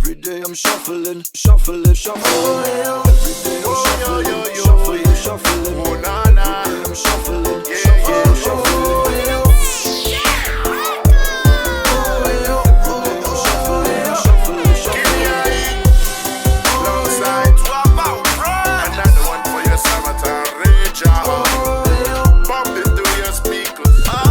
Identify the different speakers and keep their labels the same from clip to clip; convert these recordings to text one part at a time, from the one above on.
Speaker 1: Every day I'm shuffling, shuffling, shuffling. Every day I'm shuffling, shuffling, shuffling.
Speaker 2: Oh, na, na.
Speaker 1: Every day I'm shuffling,
Speaker 2: Yeah,
Speaker 1: shuffling,
Speaker 2: yeah.
Speaker 1: shuffling. Every day I'm shuffling, shuffling, shuffling.
Speaker 2: Alongside another one for your summertime rage. Bump it through your speakers. Ah,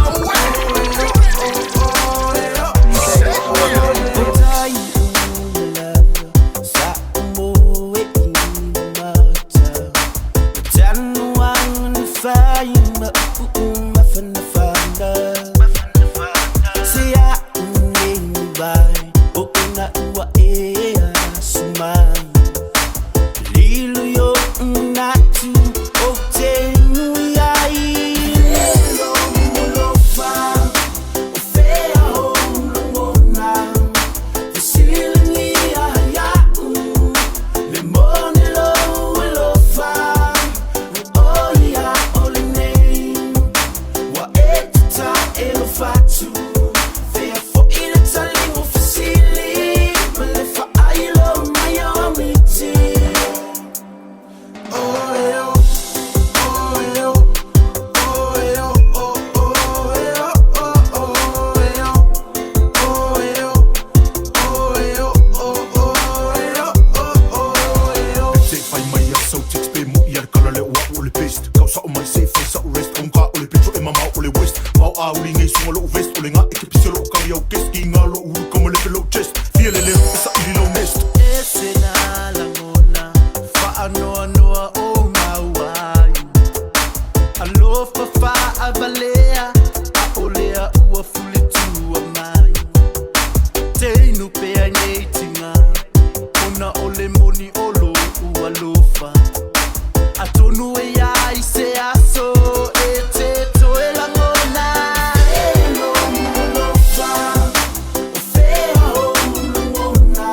Speaker 3: Se fai mai a sau text pe mo ia kala le wa o le paste kau sa o mai se fai sa o rest on ka o le petro e mama o le west pau a uli nei sunga lo vest o le nga e ke pisi lo kali au kes ki nga lo ulu kama le pelo chest fia le le sa ili lo nest.
Speaker 4: Ese na lagona faanoanoa o mauai alofa faavalea aʻolea ua fulitua mai teinu pea nei tiga ona o le moni o lou alofa atonu e ai se aso e te toe lagona e lou alofa o fea ou lagona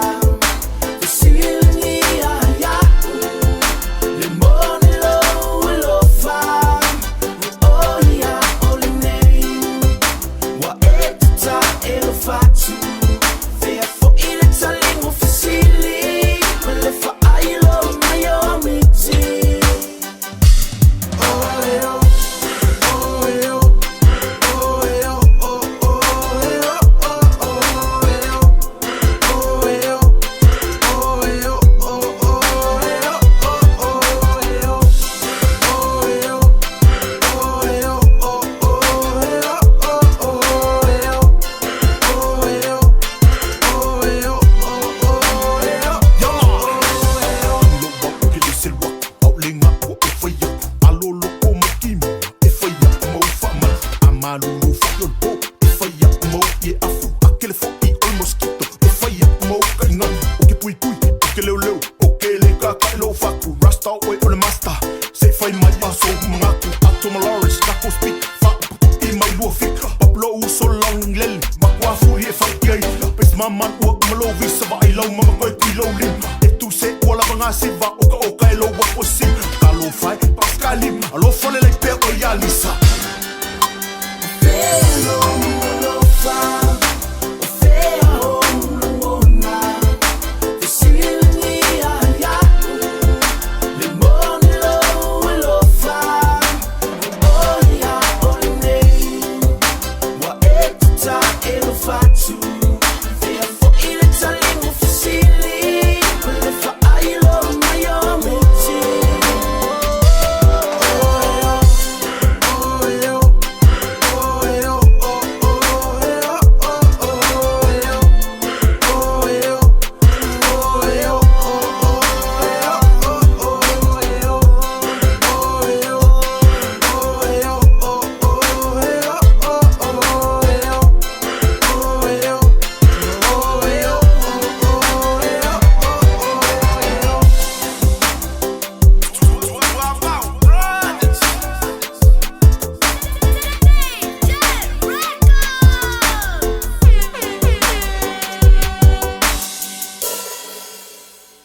Speaker 4: fesiligia iaʻu le moni lou alofa o ia o lenei ua e tataʻe fatu fea foʻi le taliga fesili ma le faailo mai o miti.
Speaker 3: Yama lo wa o ke le selwa au le nga o e faia alo lo ko makimo e faia mo fa ma amalu fa yo po e faia mo ye afu akele fo i ol mosquito e faia mo ka inga o ke pui pui o ke leo leo o ke le ka ka lo fa ku rasta o e o le master se fai mai aso mangaku ato malaris kako speak fa i mai lua fika paplo u so long lele makua fu he fa i ai pes maman ua malo visa va ai lau mama koi kui lau lim e tu se ua lava ngā siva.